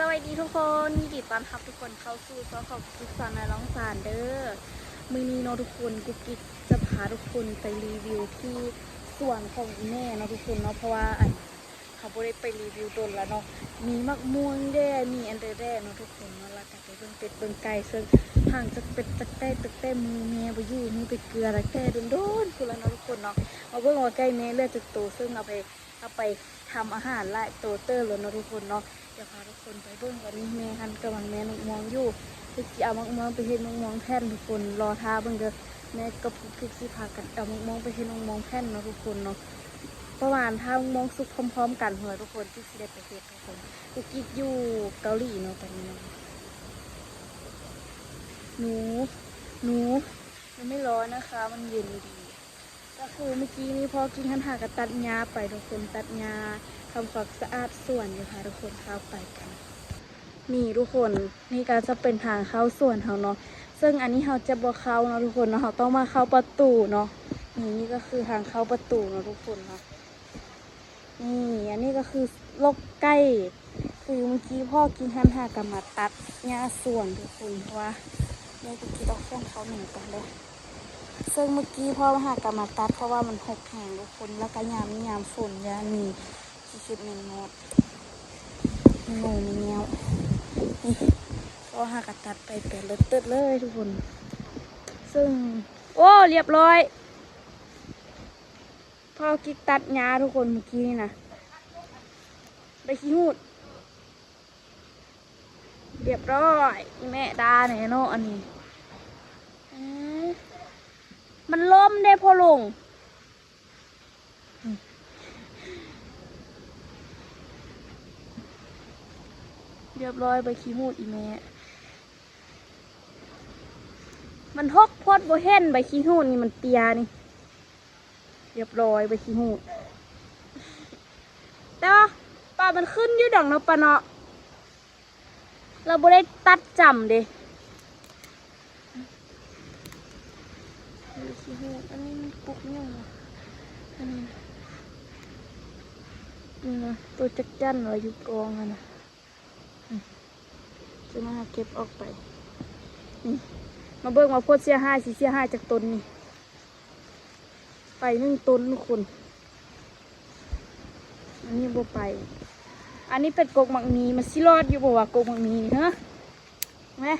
ສະບາຍດີທຸກຄົນ ຍິນດີຕ້ອນຮັບທຸກຄົນເຂົ້າສູ່ຊ່ອງຂອງກຸກກິກສາວນ້ອຍລ້ອງສານເດີ. ມື້ນີ້ເນາະທຸກຄົນ ກຸກກິກຈະພາທຸກຄົນໄປຣີວິວທີ່ສວນຂອງອີ່ແມ່ເນາະທຸກຄົນເນາະ ເພາະວ່າອັນ ເຮົາບໍ່ໄດ້ໄປຣີວິວດົນລະເນາະ ມີໝາກມ່ວງແດ່ ມີອັນໃດແດ່ເນາະທຸກຄົນເນາະ ແລ້ວກະໄປເບິ່ງເປັດເບິ່ງໄກ່ ເຊິ່ງຫ່າງຈາກເປັດຈາກໄກ່ຕັ້ງແຕ່ມື້ແມ່ບໍ່ຢູ່ ມື້ໄປເກືອລະແຕ່ດົນໆພຸ້ນລະເນາະທຸກຄົນເນາະ. ມາເບິ່ງວ່າໄກ່ແມ່ເຫຼືອຈັກໂຕ ເຊິ່ງເອົາໄປ ເອົາໄປທຳອາຫານຫຼາຍໂຕເຕີບແລ້ວເນາະທຸກຄົນເນາະ. ດຽວພາທຸກຄົນໄປເບິ່ງວ່ານີ້ແມ່ຫັ້ນກຳລັງແມ່ນໝາກມ່ວງຢູ່ ຄືຊິເອົາໝາກມ່ວງໄປເຮັດໝາກມ່ວງແຜ່ນທຸກຄົນ ລໍຖ້າເບິ່ງເດີ. ແມ່ກັບກຸກກິກຊິພາກັນເອົາໝາກມ່ວງໄປເຮັດໝາກມ່ວງແຜ່ນເນາະທຸກຄົນເນາະ ປະມານຖ້າໝາກມ່ວງສຸກພ້ອມໆກັນພຸ້ນລະທຸກຄົນ ຈຶ່ງຊິໄດ້ໄປເຮັດທຸກຄົນ. ກຸກກິກຢູ່ເກົາຫຼີເນາະຕອນນີ້. ໜູ ໜູ ໜູໄມ່ຮ້ອນນະຄະ ມັນເຢັນດີ. ກໍຄືເມື່ອກີ້ນີ້ພໍ່ກິກຫັ້ນຫາກໍຕັດຫຍ້າໄປທຸກຄົນ ຕັດຫຍ້າ ທຳຄວາມສະອາດສວນຢູ່ ພາທຸກຄົນເຂົ້າໄປກັນ. ນີ້ທຸກຄົນ ນີ້ກໍຈະເປັນທາງເຂົ້າສວນເຮົາເນາະ ເຊິ່ງອັນນີ້ເຮົາຈະບໍ່ເຂົ້າເນາະທຸກຄົນເນາະ ເຮົາຕ້ອງມາເຂົ້າປະຕູເນາະ. ນີ້ ນີ້ກໍຄືທາງເຂົ້າປະຕູເນາະທຸກຄົນເນາະ. ນີ້ ອັນນີ້ກໍຄືລົກໄກ່ ຄືເມື່ອກີ້ພໍ່ກິກຫັ້ນຫາກໍມາຕັດຫຍ້າສວນທຸກຄົນ ເພາະວ່າແມ່ກຸກກິກຕ້ອງສົ່ງເຂົ້າໜູກ່ອນເດີ. ເຊິ່ງເມື່ອກີ້ພໍ່ຫາກໍມາຕັດ ເພາະວ່າມັນຮົກແຮງທຸກຄົນ ແລ້ວກໍຍາມນີ້ຍາມຝົນ ຢ້ານມີຂີ້ເຂັບແມງມອດ ມີງູມີແງວ. ນີ້ ພໍ່ຫາກໍຕັດໄປແປດເລີດເຕີດເລີຍທຸກຄົນ ເຊິ່ງ ໂອ້ ລຽບຮ້ອຍ. ພໍ່ກິກຕັດຫຍ້າທຸກຄົນ ເມື່ອກີ້ນີ້ນະ ໃບຂີ້ຫູດ ລຽບຮ້ອຍ. ອີ່ແມ່ດ່າແນ່ເນາະອັນນີ້ ເອີ ມັນລົ້ມເດ້ພໍ່ລຸງ. ລຽບຮ້ອຍ ໃບຂີ້ຫູດອີ່ແມ່ ມັນຫົກໂພດ ບໍ່ເຫັນໃບຂີ້ຫູດນີ້ ມັນເປຍນີ້. ລຽບຮ້ອຍ ໃບຂີ້ຫູດ ແຕ່ວ່າປາມັນຂຶ້ນຢູ່ດອກເນາະ ປາເນາະ ລາວບໍ່ໄດ້ຕັດຈຳເດ້. ໃບຂີ້ຫູດ ອັນນີ້ມັນກົກຫຍັງວະ ອັນນີ້ນະ ນີ້ນະ ໂຕຈັກຈັ່ນວ່າຢູ່ກອງຫັ້ນນະ. ອືມ ຈະມາເກັບອອກໄປ. ນີ້ ມາເບິ່ງວ່າໂພດເສຍຫາຍ ຊິເສຍຫາຍຈັກຕົ້ນນີ້. ໄປໜຶ່ງຕົ້ນທຸກຄົນ ອັນນີ້ບໍ່ໄປ. ອັນນີ້ເປັນກົກໝາກມີ ມັນຊິລອດຢູ່ບໍ່ວະ ກົກໝາກມີນີ້ ຮະ ແມະ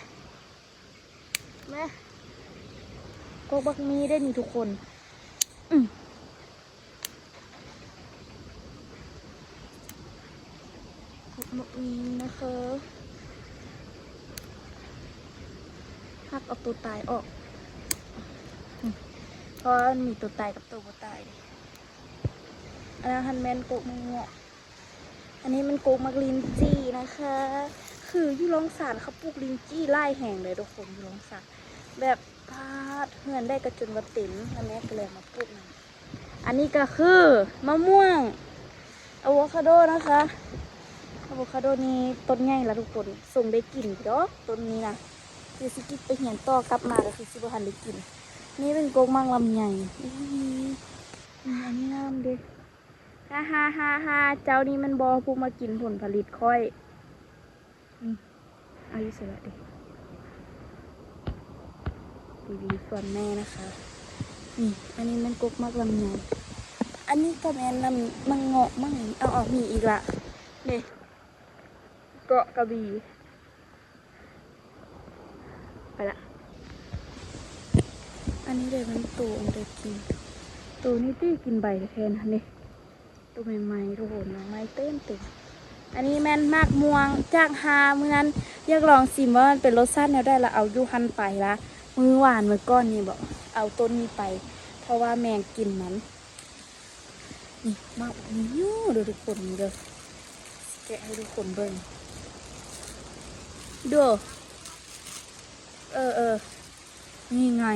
ແມະ ກົກໝາກມີເດ້ນີ້ທຸກຄົນ. ອືມ ກົກໝາກມີນະຄະ ຫັກເອົາໂຕຕາຍອອກ ອືມ ເພາະວ່າມັນມີໂຕຕາຍກັບໂຕບໍ່ຕາຍເດ້. ອັນນັ້ນຫັ້ນແມ່ນກົກໝາກເງາະ ອັນນີ້ມັນກົກໝາກລິນຈີ່ນະຄະ. ຄືຢູ່ລອງສານເຂົາປູກລິນຈີ່ຫຼາຍແຮງເລີຍທຸກຄົນ ຢູ່ລອງສານ ແບບ ປາດ ເຮືອນໄດ້ກໍຈົນວ່າເຕັມ ແລ້ວແມ່ກໍເລີຍມາປູກນຳ. ອັນນີ້ກໍຄືມະມ່ວງ ອາໂວຄາໂດນະຄະ ອາໂວຄາໂດນີ້ຕົ້ນໃຫຍ່ລະທຸກຄົນ ສົ່ງໄດ້ກິນຢູ່ດອກຕົ້ນນີ້ນະ ຄືຊິກິນໄປຮຽນຕໍ່ ກັບມາກໍຄືຊິບໍ່ທັນໄດ້ກິນ. ນີ້ເປັນກົກໝາກລຳໄຍ ອີ່ ອັນນີ້ງາມເດ້ ຮາໆໆໆ ເຈົ້ານີ້ແມ່ນບໍ່ຜູ້ມາກິນຜົນຜະລິດຂ້ອຍ. ອືມ ອາຍຸສະລະເດ ຣີວິວສວນແມ່ນະຄະ. ນີ້ ອັນນີ້ແມ່ນກົກໝາກລຳໄຍ ອັນນີ້ກໍແມ່ນລຳ ໝາກເງາະ ໝາກ ເອົາ ເອົາ ມີອີກລະເດ ເກາະກະບີ ໄປລະ. ອັນນີ້ເດ ມັນໂຕອັນເດີກິນ ໂຕນີ້ຕິກິນໃບແທນຫັ້ນເດ. ໂຕໃໝ່ໆ ທຸກຄົນ ໜໍ່ໄມ້ເຕັມໆ. ອັນນີ້ແມ່ນໝາກມ່ວງຈາກຮ່າ ມື້ນັ້ນຢາກລອງຊິມວ່າມັນເປັນລົດຊາດແນວໃດ ລະເອົາຢູ່ຫັ້ນໄປລະ ມື້ວານມື້ກ່ອນນີ້ບໍ ເອົາຕົ້ນນີ້ໄປ ເພາະວ່າແມງກິນມັນ. ນີ້ ໝາກນີ້ເດີທຸກຄົນ ນີ້ເດີ ຊິແກະໃຫ້ທຸກຄົນເບິ່ງເດີ. ເອີໆ ນີ້ໄງ ໝາ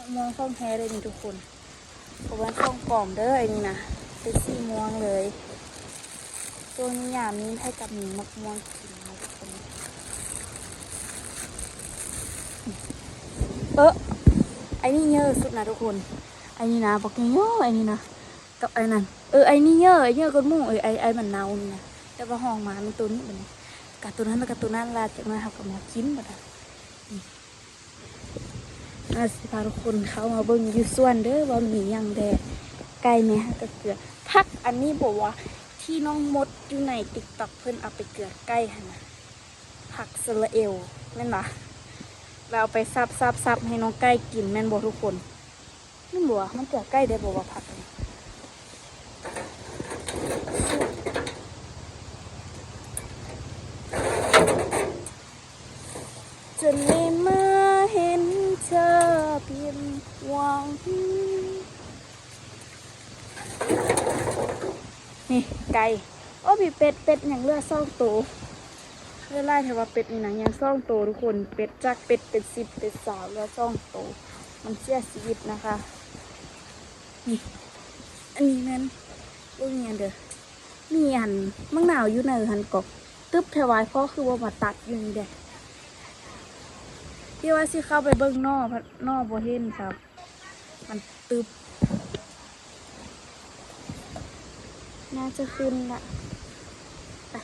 ກມ່ວງຂອງແທ້ເລີຍນີ້ທຸກຄົນ ບໍ່ແມ່ນຂອງປອມເດີ ອັນນີ້ນະ ເປັນສີມ່ວງເລີຍ. ຊ່ວງນີ້ຍາມນີ້ໃຜກໍມີໝາກມ່ວງກິນເນາະທຸກຄົນ. ເອີ ໄອ້ນີ້ເຍີະສຸດນະທຸກຄົນ ໄອ້ນີ້ນະ ບັກເຍີະ ໄອ້ນີ້ນະ ກັບໄອ້ນັ້ນ ເອີ ໄອ້ນີ້ເຍີະ ໄອ້ເຍີະກວ່າໝູ່ ເອີ ໄອ້ ໄອ້ມັນເນົ່ານີ້ນະ ແຕ່ວ່າຮອງມາແມ່ນໂຕນີ້ບັດນີ້. ກະໂຕນັ້ນ ແລ້ວກະໂຕນັ້ນລະ ຈັກໜ້ອຍເຮົາກະມາກິນບາດນີ້. ອາ ຊິພາທຸກຄົນເຂົ້າມາເບິ່ງຢູ່ສວນເດີ ວ່າມີຫຍັງແດ່. ໄກ່ແມ່ຮັກກະເກືອ ຜັກອັນນີ້ບໍ່ວ່າ ທີ່ນ້ອງມົດຢູ່ໃນຕິກຕັອກເພິ່ນເອົາໄປເກືອໄກ່ຫັ້ນນະ ຜັກສະລະເອວແມ່ນບໍ່? ແລ້ວເອົາໄປສັບໆໆໃຫ້ນ້ອງໄກ່ກິນແມ່ນບໍ່ທຸກຄົນ? ແມ່ນບໍ່ວະ? ມັນເກືອໄກ່ໄດ້ບໍ່ວະ ຜັກນີ້? ຈົນໄດ້ມາເຫັນເທີເປັນຫວັງ. ນີ້ໄກ່ ໂອ້ ມີເປັດ ເປັດຍັງເຫຼືອສອງໂຕ. ເຫຼືອຫຼາຍແທ້ວ່າເປັດນີ້ນະ ຍັງສອງໂຕທຸກຄົນ. ເປັດ ຈາກເປັດເປັນສິບເປັນຊາວ ເຫຼືອສອງໂຕ ມັນເສຍຊີວິດນະຄະ. ນີ້ ອັນນີ້ແມ່ນ ເບິ່ງນີ້ເດີ ມີອັນໝາກນາວຢູ່ໃນຫັ້ນກໍ ຕຶບແທ້ວາຍ ພໍ່ຄືບໍ່ມາຕັດຢູ່ນີ້ແດ່. ທີ່ວ່າຊິເຂົ້າໄປເບິ່ງໜໍ່ ໜໍ່ບໍ່ເຫັນຊ້ຳ ມັນຕຶບ. ໜ້າຈະຂຶ້ນລະ ໄປ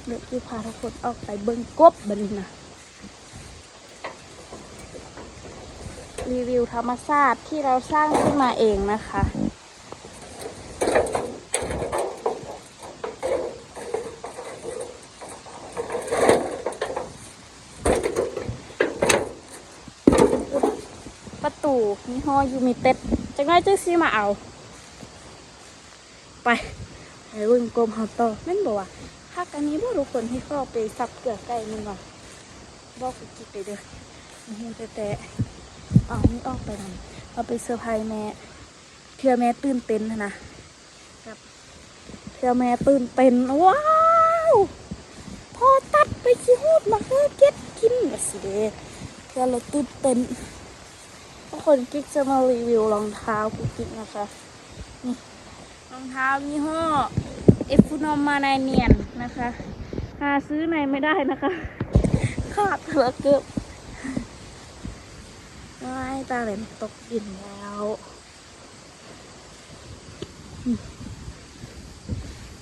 ເດີ ຊິພາທຸກຄົນອອກໄປເບິ່ງກົບບາດນີ້ນະ. รีวิวธรรมชาติที่เราสร้างขึ้นมาเองนะคะ ປະຕູມີຫໍຢູ່ມີເຕັດ ຈັກໜ້ອຍຈຶ່ງຊິມາເອົາ. ໄປ ໄປເບິ່ງກົບເຮົາຕໍ່ ແມ່ນບໍ່ວະ? ຜັກອັນນີ້ບໍ່ທຸກຄົນ ທີ່ເຂົາເອົາໄປສັບເກືອໄກ່ແມ່ນບໍ່? ບອກກຸກກິກໄດ້ເດີ ບໍ່ຮູ້ແຕ່ໆ. ເອົາ ນີ້ອອກໄປນຳ ເອົາໄປເຊີໄພແມ່ ເທື່ອແມ່ຕື່ນເຕັ້ນຫັ້ນນະ ແບບ ເທື່ອແມ່ຕື່ນເຕັ້ນ. ວ້າວ ພໍ່ຕັດໃບຂີ້ຫູດມາເຮັດກິນວ່າຊີ້ເດ້ ເທື່ອລະຕື່ນເຕັ້ນ. ທຸກຄົນ ກິກຈະມາຣີວິວລອງເທົ້າກຸກກິກນະຄະ. ນີ້ ລອງເທົ້າຍີ່ຫໍ້ F Funom ມາໃນນຽນນະຄະ ຫາຊື້ໃນໄມ່ໄດ້ນະຄະ ຂາດເທື່ອເກີບ. ວ້າຍ ຕາແຫຼມຕົກດິນແລ້ວ.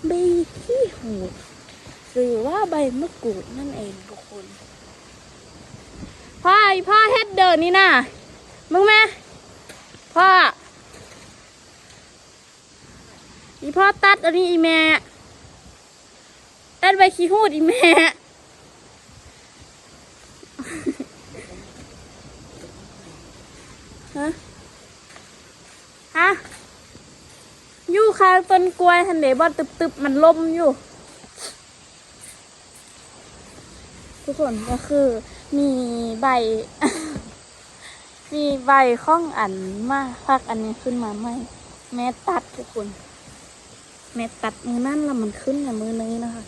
ໃບຂີ້ຫູດ ຫຼືວ່າໃບມະກູດນັ້ນເອງທຸກຄົນ. ພໍ່ ອີ່ພໍ່ເຮັດເດີນີ້ນະ ເບິ່ງແມ່ ພໍ່. ອີ່ພໍ່ຕັດອັນນີ້ ອີ່ແມ່ ຕັດໃບຂີ້ຫູດ ອີ່ແມ່. ຮະ ຮະ ຢູ່ຂ້າງຕົ້ນກ້ວຍຫັ້ນເດ ບ່ອນຕຶບໆ ມັນລົ້ມຢູ່. ທຸກຄົນ ກໍຄືມີໃບ ມີໃບຂອງອັນໝາກຜັກອັນນີ້ຂຶ້ນມາໃໝ່ ແມ່ຕັດທຸກຄົນ ແມ່ຕັດມື້ນັ້ນລະມັນຂຶ້ນໃນມື້ນີ້ນະຄະ.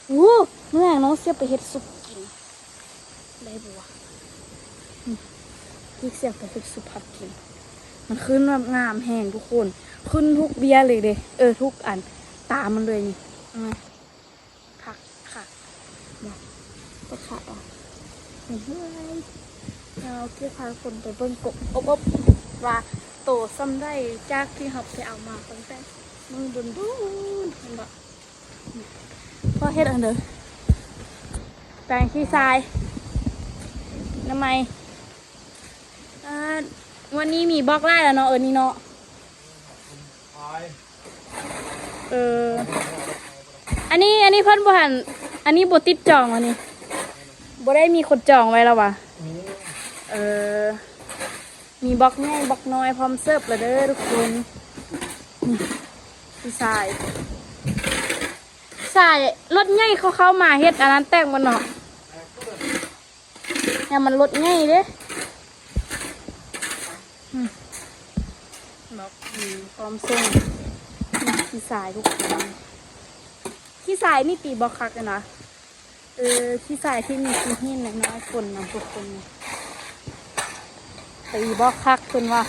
ໂອ້ ມື້ແລງນ້ອງຊິເອົາໄປເຮັດຊຸບກິນໄດ້ບໍ່ວະ? ອືມ ກິກຊິເອົາໄປເຮັດຊຸບຜັກກິນ. ມັນຂຶ້ນແບບງາມແຮງທຸກຄົນ ຂຶ້ນທຸກເບ້ຍເລີຍເດ້ ເອີ ທຸກອັນຕາມັນເລີຍນີ້. ອືມ ຜັກ ຂະ ບໍ່ ບໍ່ຂະຫວາ? ເຮີ້ຍ ເຮົາຊິພາຄົນໄປເບິ່ງກົບອົບໆ ວ່າໂຕສ່ຳໃດ ຈາກທີ່ເຮົາໄປເອົາມາຕັ້ງແຕ່ມື້ດົນໆ ເຫັນບໍ່? ພໍເຮັດອັນເດີ ແປງຂີ້ຊາຍ ນ້ຳໄມ້ ອ່າ ງວດນີ້ມີບລັອກຫຼາຍແລ້ວເນາະ ເອີ ນີ້ເນາະ. ເອີ ອັນນີ້ ອັນນີ້ເພິ່ນບໍ່ທັນ ອັນນີ້ບໍ່ຕິດຈອງຫວານີ້? ບໍ່ໄດ້ມີຄົນຈອງໄວ້ແລ້ວຫວາ? ເອີ ມີບລັອກໃຫຍ່ບລັອກນ້ອຍພ້ອມເສີບແລ້ວເດີທຸກຄົນ. ນີ້ ຜູ້ຊາຍ ສາຍລົດໃຫຍ່ເຂົາເຂົ້າມາເຮັດອັນນັ້ນແຕກໝົດເນາະ. ຍາມມັນລົດໃຫຍ່ເດ້ ອືມ ບລັອກ ອືມ ພ້ອມສົ່ງ. ນີ້ ຂີ້ຊາຍທຸກຄົນ ຂີ້ຊາຍນີ້ຕີບລັອກຄັກຢູ່ນະ. ເອີ ຂີ້ຊາຍທີ່ມີຂີ້ຫີນນ້ອຍໆ ປົນນຳທຸກຄົນ ຕີບລັອກຄັກເພິ່ນວ່າ.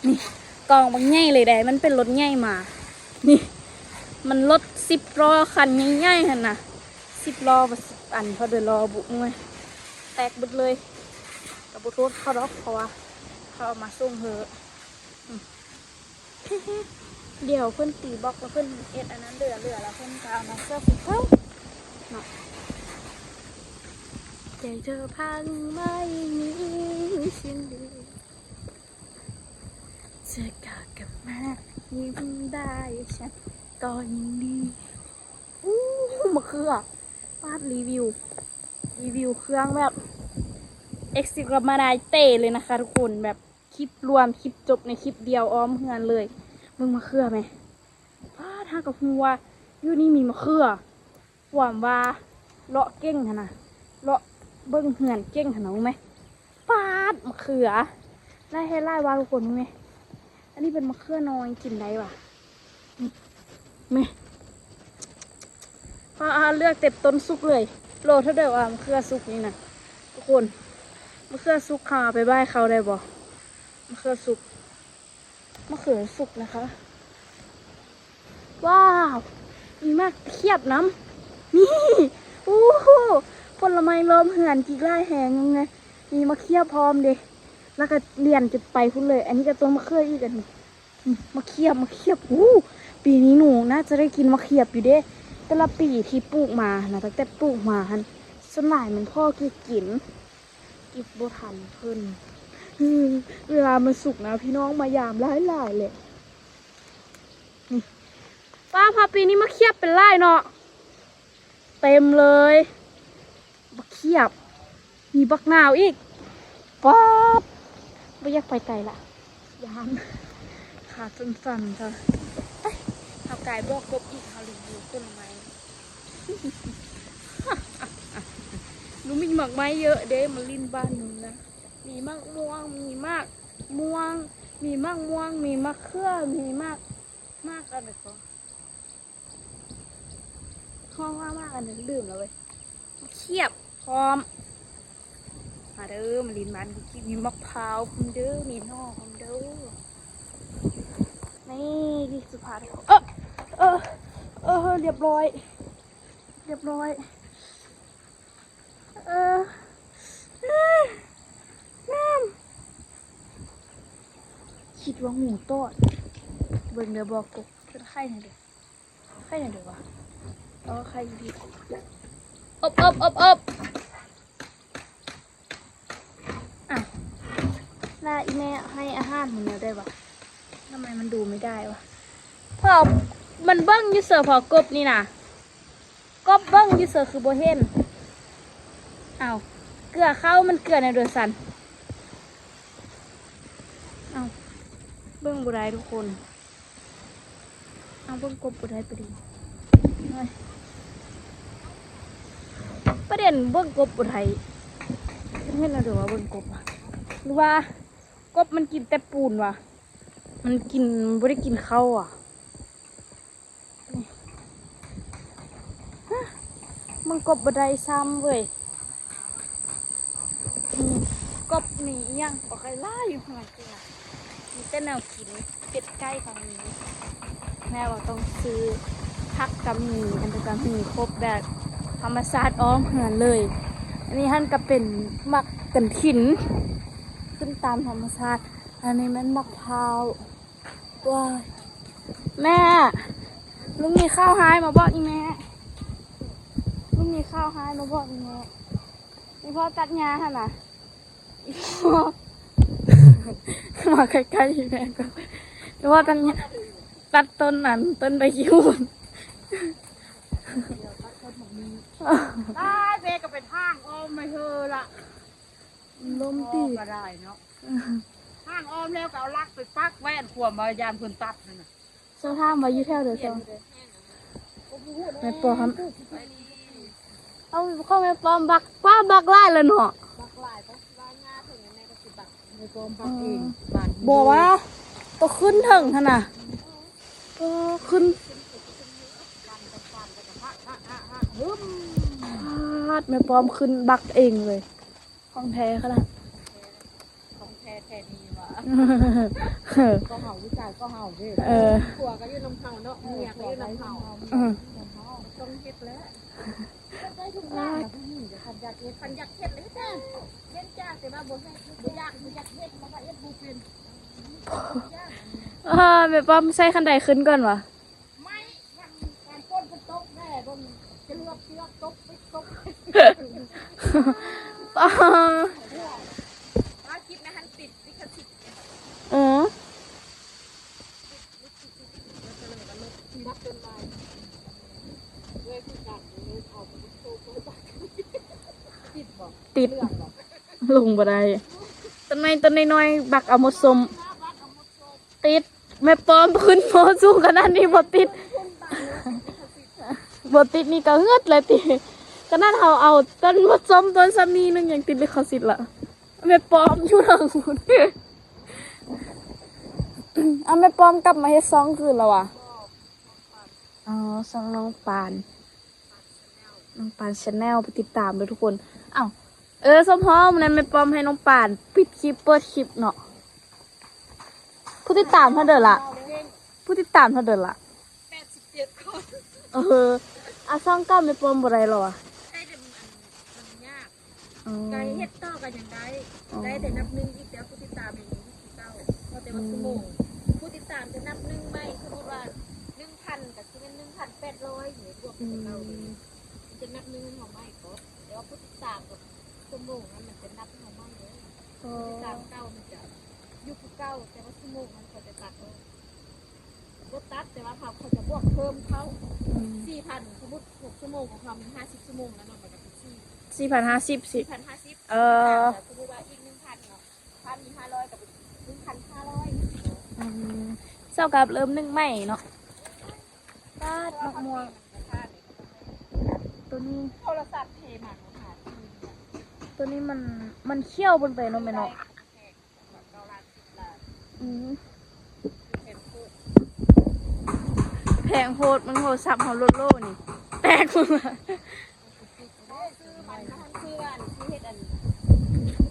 ນີ້ ກອງບັກໃຫຍ່ເລີຍເດ້ ມັນເປັນລົດໃຫຍ່ມາ. ນີ້ ມັນລົດສິບລໍ້ຄັນໃຫຍ່ໆ ຫັ້ນນະ ສິບລໍ້ບໍ່ ສິບອັນ ເຂົາເດີລໍ້ບຸ ໂອ້ຍ ແຕກເບິດເລີຍ. ກໍບໍ່ໂທດເຂົາດອກ ເພາະວ່າເຂົາເອົາມາສົ່ງເຮີ. ອືມ ດຽວເພິ່ນຕີບລັອກ ແລ້ວເພິ່ນເຮັດອັນນັ້ນເຫຼືອໆ ແລ້ວເພິ່ນກໍເອົາມາເສີບໃຫ້ເຮົາ. ເນາະ ໃຈເທອພັງໄມ່ມີສິ່ງດີ ເທອກໍກັບມາຍິ້ມໄດ້ ສັນກໍຍິນດີ. ອູ້ ມະເຂືອ ປາດ ຣີວິວ ຣີວິວເຄື່ອງແບບ ເອັກຊິບ ກັບມານາຍເຕເລີຍນະຄະທຸກຄົນ ແບບ ຄລິບລວມ ຄລິບຈົບໃນຄລິບດຽວອ້ອມເຮືອນເລີຍ. ເບິ່ງມະເຂືອແມະ ປາດ ຫາກໍຮູ້ວ່າຢູ່ນີ້ມີມະເຂືອ ຄວາມວ່າເລາະເກັ່ງຫັ້ນນະ ເລາະເບິ່ງເຮືອນເກັ່ງຫັ້ນນະ ຮູ້ໄໝ? ປາດ ມະເຂືອ ຫຼາຍແທ້ຫຼາຍວ່າທຸກຄົນ ເບິ່ງແມະ. ອັນນີ້ເປັນມະເຂືອນ້ອຍ ກິນໄດ້ຫວາ? ແມະ ປ້າ ເລືອກແຕ່ຕົ້ນສຸກເລີຍ. ໂລເທົ່າໃດຫວາ ມະເຂືອສຸກນີ້ນະ ທຸກຄົນ? ມະເຂືອສຸກ ເຮົາເອົາໄປບາຍເຂົາໄດ້ບໍ່? ມະເຂືອສຸກ ມະເຂືອສຸກນະຄະ. ວ້າວ ມີໝາກຂຽບນຳ ນີ້. ໂອ້ໂຫ ຜົນລະໄມ້ລອບເຮືອນ ກິກຫຼາຍແຮງ ເບິ່ງແມະ. ມີໝາກຂຽບພ້ອມເດ ແລ້ວກໍລຽນຈົນໄປພຸ້ນເລີຍ. ອັນນີ້ກໍຕົ້ນມະເຂືອອີກ ອັນນີ້ ອືມ ໝາກຂຽບ ໝາກຂຽບ. ໂອ້ ປີນີ້ໜູໜ້າຈະໄດ້ກິນໝາກຂຽບຢູ່ເດ້. ແຕ່ລະປີທີ່ປູກມານະ ຕັ້ງແຕ່ປູກມາຫັ້ນ ສ່ວນຫຼາຍມັນພໍ່ກິນ ກິນບໍ່ທັນເພິ່ນ. ເວລາມັນສຸກນະ ພີ່ນ້ອງມາຢາມຫຼາຍໆແຫຼະ. ນີ້ ປ້າ ພາ ປີນີ້ໝາກຂຽບເປັນຫຼາຍເນາະ ເຕັມເລີຍ ບັກຂຽບ ມີບັກນາວອີກ. ປາດ ບໍ່ຢາກໄປໄກລະ ຢ້ານ ຂາສັ່ນໆ ເທາະ. ໄປ ເຮົາກາຍບໍ່ກົບອີກ ເຮົາລີວິວຕົ້ນໄມ້. ໜູມີໝາກໄມ້ເຍອະເດ້ ມາຫຼິ້ນບ້ານໜູນະ. ມີໝາກມ່ວງ ມີໝາກມ່ວງ ມີໝາກມ່ວງ ມີໝາກເຂືອ ມີໝາກ ໝາກອັນໃດກໍ ຮ້ອງວ່າໝາກອັນໜຶ່ງ ລືມແລ້ວເວີຍ. ຂຽບພ້ອມ. ມາເດີ ມາຫຼິ້ນບ້ານກຸກກິກ. ມີໝາກພ້າວພ້ອມເດີ ມີໜໍ່ພ້ອມເດີ. ນີ້ ທີ່ສຸພາ ເອີ ເອີ ເອີ ຮຽບຮ້ອຍ ຮຽບຮ້ອຍ. ເອີ ນ້ຳ ຄິດວ່າໝູຕອດ. ເບິ່ງເດີ ບໍ່ກົບ ເພິ່ນໄຂ່ແນວໃດ ໄຂ່ແນວໃດຫວາ? ເອີ ໄຂ່ດີ. ອົບ ອົບ ອົບ ອົບ. ອ້າວ ລະອີ່ແມ່ໃຫ້ອາຫານມັນແນວໃດຫວາ? ທຳໄມມັນດູໄມ່ໄດ້ຫວາ? ພໍມັນເບິ່ງຢູ່ເສີ ພໍກົບນີ້ນະ ກົບເບິ່ງຢູ່ເສີຄືບໍ່ເຫັນ. ອ້າວ ເກືອເຂົ້າ ມັນເກືອແນວໃດຊັ້ນ? ອ້າວ ເບິ່ງບໍ່ໄດ້ທຸກຄົນ. ເອົາ ເບິ່ງກົບບໍ່ໄດ້ປະເດັນ. ໂອ້ຍ ປະເດັນເບິ່ງກົບບໍ່ໄດ້. ເຫັນແລ້ວເດີວ່າເບິ່ງກົບ ຫຼືວ່າກົບມັນກິນແຕ່ປູນຫວາ? ມັນກິນ ບໍ່ໄດ້ກິນເຂົ້າຫວາ? ເບິ່ງກົບບໍ່ໄດ້ຊ້ຳເວີຍ. ອືມ ກົບມີອີ່ຫຍັງບໍ່ຄ່ອຍຫຼາຍຢູ່ເຮືອນ ມີແຕ່ແນວກິນ ເປັດໄກ່ກໍມີ. ແມ່ວ່າຕ້ອງຊື້ຜັກກໍມີ ອັນນັ້ນກໍມີ ຄົບແບບທຳມະຊາດອ້ອມເຮືອນເລີຍ. ອັນນີ້ຫັ້ນກໍເປັນໝາກກະຖິນ ຂຶ້ນຕາມທຳມະຊາດ. ອັນນີ້ແມ່ນໝາກພ້າວ. ວ້າຍ ແມ່ ລຸງມີຂ່າວຮ້າຍມາບອກອີ່ແມ່ ລຸງມີຂ່າວຮ້າຍມາບອກອີ່ແມ່. ອີ່ພໍ່ຕັດຫຍ້າຫັ້ນນະ ມາໃກ້ໆອີ່ແມ່ກ່ອນ. ອີ່ພໍ່ຕັດຫຍ້າ ຕັດຕົ້ນນັ້ນ ຕົ້ນໃບຄິ້ວ. ຕາຍ ແມ່ກໍໄປທາງອ້ອມໄປເຮີລະ. ລົມຕີ ກໍໄດ້ເນາະ. ທາງອ້ອມແລ້ວກໍເອົາຫຼັກໄປປັກໄວ້ ອັນຄວາມວ່າຢ້ານເພິ່ນຕັດຫັ້ນນະ. ເຈົ້າຖາມວ່າຢູ່ແຖວໃດ ເຈົ້າ? ແມ່ປ້ອມ. ເອົາ ຂອງແມ່ປ້ອມບັກ ປ້າ ບັກຫຼາຍລະເນາະ. ບັກຫຼາຍປະ? ລາຍງາເຖິງແມ່ກໍຊິບັກ ແມ່ປ້ອມບັກເອງ. ອືມ ບາດນີ້ ບໍ່ວ່າ ໂຕຂຶ້ນເຖິງຫັ້ນນະ. ເອີ ຂຶ້ນ ປາດ ແມ່ປ້ອມຂຶ້ນບັກເອງເລີຍ. ຂອງແທ້ຂະໜາດ ຂອງແທ້ແທ້ດີຫວາ. ກໍເຮົາ ຜູ້ຊາຍກໍເຮົາເດ້. ເອີ ຜົວກໍຢູ່ນຳເຮົາເນາະ ເມຍກໍຢູ່ນຳເຮົາ. ອືມ ຕ້ອງເຮັດແຫຼະ ໄດ້ທຸກຢ່າງນະ ຜູ້ຍິງກໍຄັນຢາກເຮັດ ຄັນຢາກເຮັດເຮັດເດ້. ເວັ້ນຈາກແຕ່ວ່າບໍ່ເຮັດ ບໍ່ຢາກ ບໍ່ຢາກເຮັດ ແລ້ວກໍເຮັດບໍ່ເປັນ. ເອີ ແມ່ປ້ອມໃຊ້ຄັນໃດຂຶ້ນກ່ອນຫວາ? ໄມ້ ຄັນຝົນມັນຕົກແດ່ ຈະເລືອກເຊືອກຕົກຕິດຕົກ ປ້າ ວ່າຄລິບໃນຫັ້ນຕິດລິຂະສິດ ເອີ ຕິດ ຕິດ ລົງບໍ່ໄດ້ ຕົ້ນໄມ້ຕົ້ນນ້ອຍໆ ບັກເອົາໝົດສົ້ມ ຕິດ ແມ່ປ້ອມຂຶ້ນ ບໍ່ສູງຂະໜາດນີ້ບໍ່ຕິດ ບໍ່ຕິດນີ້ກໍເຫືອດແລ້ວຕິ ຂະໜາດເຮົາເອົາຕົ້ນໝົດສົ້ມຕົ້ນຊຳນີ້ໜຶ່ງຍັງຕິດລິຂະສິດລະ ແມ່ປ້ອມຢູ່ທາງພຸ້ນ ເອົາ ແມ່ປ້ອມກັບມາເຮັດຊ່ອງຄືນລະຫວາ? ອໍ ຊ່ອງນ້ອງປານ ນ້ອງປານ Channel ໄປຕິດຕາມເດີທຸກຄົນ ເອົ້າ ເອີ ສົມພໍ້ມື້ນັ້ນແມ່ປ້ອມໃຫ້ນ້ອງປານປິດຄລິບເປີດຄລິບເນາະ ຜູ້ຕິດຕາມເທົ່າໃດລະ? ຜູ້ຕິດຕາມເທົ່າໃດລະ? ແປດສິບເຈັດຄົນ ເອີ ອາ ຊ່ອງເກົ່າແມ່ປ້ອມບໍ່ໄດ້ລະຫວາ? ໃຊ້ແຕ່ມັນ ມັນຍາກ ອໍ ກະເຮັດຕໍ່ກໍຍັງໄດ້ ອໍ ໄດ້ແຕ່ນັບໜຶ່ງອີກ ແຕ່ຜູ້ຕິດຕາມຍັງຢູ່ທີ່ເກົ່າ ພໍແຕ່ວ່າ ອືມ ຊົ່ວໂມງ ຜູ້ຕິດຕາມຈະນັບໜຶ່ງໃໝ່ ສົມມຸດວ່າໜຶ່ງພັນກໍຊິແມ່ນໜຶ່ງພັນແປດຮ້ອຍ ບວກ ອືມ ເທົ່າເກົ່າເລີຍ ມັນຈະນັບໜຶ່ງໃຫ້ເຮົາໃໝ່ກ່ອນ ແຕ່ວ່າຜູ້ຕິດຕາມກັບຊົ່ວໂມງນັ້ນມັນຈະນັບໃຫ້ເຮົາໃໝ່ເລີຍ ອໍ ຜູ້ຕິດຕາມເກົ່າມັນຈະຢູ່ຄືເກົ່າ ແຕ່ວ່າຊົ່ວໂມງນັ້ນເຂົາຈະຕັດອອກ ບໍ່ຕັດ ແຕ່ວ່າເຂົາ ເຂົາຈະບວກເພີ່ມເຂົ້າ ອືມ ສີ່ພັນ ສົມມຸດຫົກຊົ່ວໂມງຂອງເຮົາມີຫ້າສິບຊົ່ວໂມງແລ້ວເນາະ ມັນກໍເປັນສີ່ ສີ່ພັນຫ້າສິບ ສີ່ພັນຫ້າສິບ ເອີ ສົມມຸດວ່າອີກໜຶ່ງພັນເນາະ ຖ້າມີຫ້າຮ້ອຍກໍເປັນໜຶ່ງພັນຫ້າຮ້ອຍ ອືມ ເທົ່າກັບເລີ່ມໜຶ່ງໃໝ່ເນາະ ປາດ ໝາກມ່ວງ ໂຕນີ້ ໂທລະສັບເທມາ ໂຕນີ້ມັນ ມັນຂ້ຽວເກີນໄປເນາະແມ່ເນາະ. ອືມ ແພງໂພດ ເບິ່ງໂທລະສັບເຮົາໂລດໆນີ້ ແຕກໝົດລະ ຊື້ມັນ ມັນຊື້ອັນທີ່ເຮັດອັນ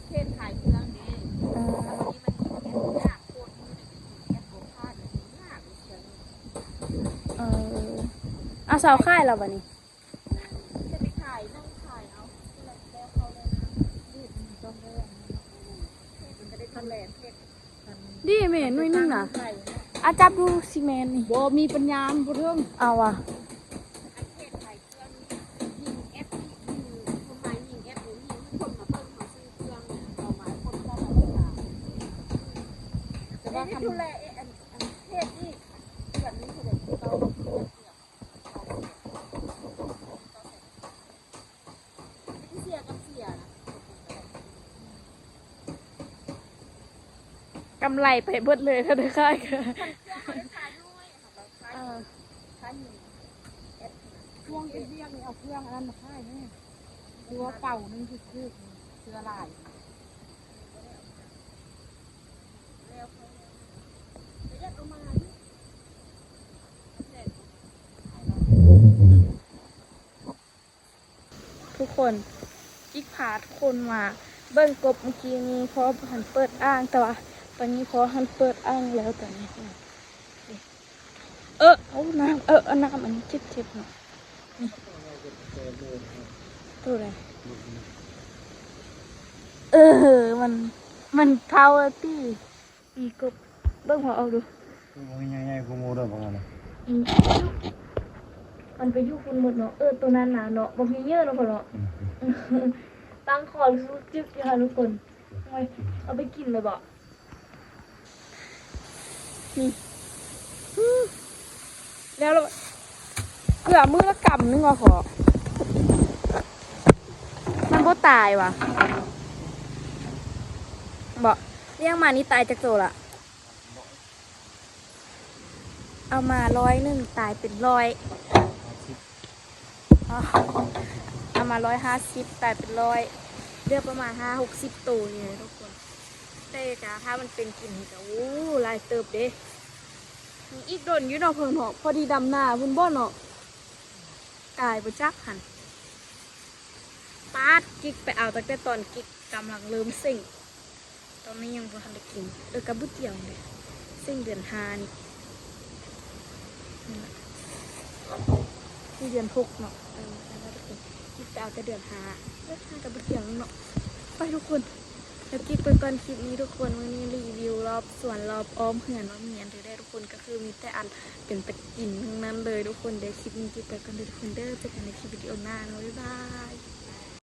ເຂດຂາຍເຄື່ອງເດ້ ເອີ ແລ້ວບັດນີ້ມັນຍິງແອັດຍາກໂພດ ມື້ນີ້ກໍຍິງແອັດບໍ່ຜ່ານ ຍາກເລື່ອງນີ້ ເອີ ເອົາ ສາວຂາຍແລ້ວບັດນີ້ ຈະໄປຂາຍ ນັ່ງຂາຍເອົາ ແລ້ວເຂົາແລ້ວນະ ມັນຕ້ອງໄດ້ອັນນີ້ເນາະ ເພຈມັນກໍໄດ້ດູແລເພຈ ດີແມ່ ໜ່ວຍໜຶ່ງນະ ອາ ຈັບດູຊິແມ່ນນີ້ ບໍ່ມີປັນຍາ ມັນບໍ່ເຖິງ ເອົາວ່າ ອັນເພຈຂາຍເຄື່ອງ ຍິງແອັດນີ້ ຍິງ ຄວາມໝາຍຍິງແອັດນີ້ ຍິງຄົນມາເບິ່ງ ມາຊື້ເຄື່ອງ ເອົາມາຄົນເຈົ້າມາເບິ່ງ ແຕ່ວ່າຄັນ ເພຈນີ້ ເດືອນໜຶ່ງເທົ່າໃດ ເກົ້າ ກຳໄລໄປເບິດເລີຍ ຖ້າໄດ້ຂາຍກໍ ເອີ ຊ່ວງເຮັດວຽກນີ້ ເອົາເຄື່ອງອັນນັ້ນມາຂາຍແດ່ ຫຼືວ່າເປົາໜຶ່ງຖືກໆ ເສື້ອຫຼາຍ. ທຸກຄົນ ກິກພາທຸກຄົນມາເບິ່ງກົບເມື່ອກີ້ນີ້ ພໍ່ຫັ້ນເປີດອ່າງ ແຕ່ວ່າຕອນນີ້ພໍ່ຫັ້ນເປີດອ່າງແລ້ວຕອນນີ້ ເອີ ເອົານ້ຳ ເອີ ເອົານ້ຳອັນນີ້ເຈັບໆເນາະ ນີ້ ໂຕໃດ ເອີ ມັນ ມັນເຖົ້າແລ້ວຕິ. ອີກົບ ເບິ່ງຫົວອອກດູ ມັນໃຫຍ່ໆ ຄືໝູ່ເດີ ພວກນັ້ນນະ ອືມ ມັນໄປຢູ່ພຸ້ນໝົດເນາະ ເອີ ໂຕນັ້ນນະເນາະ ບັກເຍີະໆເນາະພໍ່ເນາະ ອືມ ຕັ້ງຄໍສຸກຈຶ່ກຢູ່ຫັ້ນທຸກຄົນ ໂອ້ຍ ເອົາໄປກິນເລີຍບໍ ນີ້ ອືມ ແລ້ວລະ ເກືອມື້ລະກຳໜຶ່ງວ່າຂໍ ມັນບໍ່ຕາຍຫວາ ບໍ່ ລ້ຽງມານີ້ຕາຍຈັກໂຕລະ? ເອົາມາຮ້ອຍໜຶ່ງ ຕາຍເປັນຮ້ອຍ ອໍ ເອົາມາຮ້ອຍຫ້າສິບ ຕາຍເປັນຮ້ອຍ ເຫຼືອປະມານຫ້າຫົກສິບໂຕນີ້ແຫຼະທຸກຄົນ ແຕ່ກະຖ້າມັນເປັນກິນນີ້ກະ ໂອ້ ຫຼາຍເຕີບເດ້. ອີກດົນຢູ່ເນາະເພິ່ນເນາະ ພໍດີດຳນາພຸ້ນບໍ່ເນາະ ກາຍບໍ່ຈັກຫັ້ນ ປາດ ກິກໄປເອົາຕັ້ງແຕ່ຕອນກິກກຳລັງເລີ່ມເສັງ ຕອນນີ້ຍັງບໍ່ທັນໄດ້ກິນ ເອີ ກັບບຸດດຽວນີ້ແຫຼະ ເສັງເດືອນຫ້ານີ້ ນີ້ເດືອນຫົກເນາະ ເອີ ຍັງບໍ່ໄດ້ກິນ ກິກໄປເອົາແຕ່ເດືອນຫ້າ ເດືອນຫ້າກັບບຸດດຽວເນາະ ໄປທຸກຄົນ. ແລ້ວກິກໄປກ່ອນຄລິບນີ້ທຸກຄົນ. ມື້ນີ້ຣີວິວລອບສວນ ລອບອ້ອມເຮືອນວ່າມີຫຍັງແດ່ທຸກຄົນ. ກໍຄືມີແຕ່ອັນເປັນຕາກິນທັງນັ້ນເລີຍທຸກຄົນ. ດຽວຄລິບນີ້ກິກໄປກ່ອນເດີທຸກຄົນເດີ. ເຈີກັນໃນຄລິບວິດີໂອໜ້າເນາະ. ບາຍບາຍ.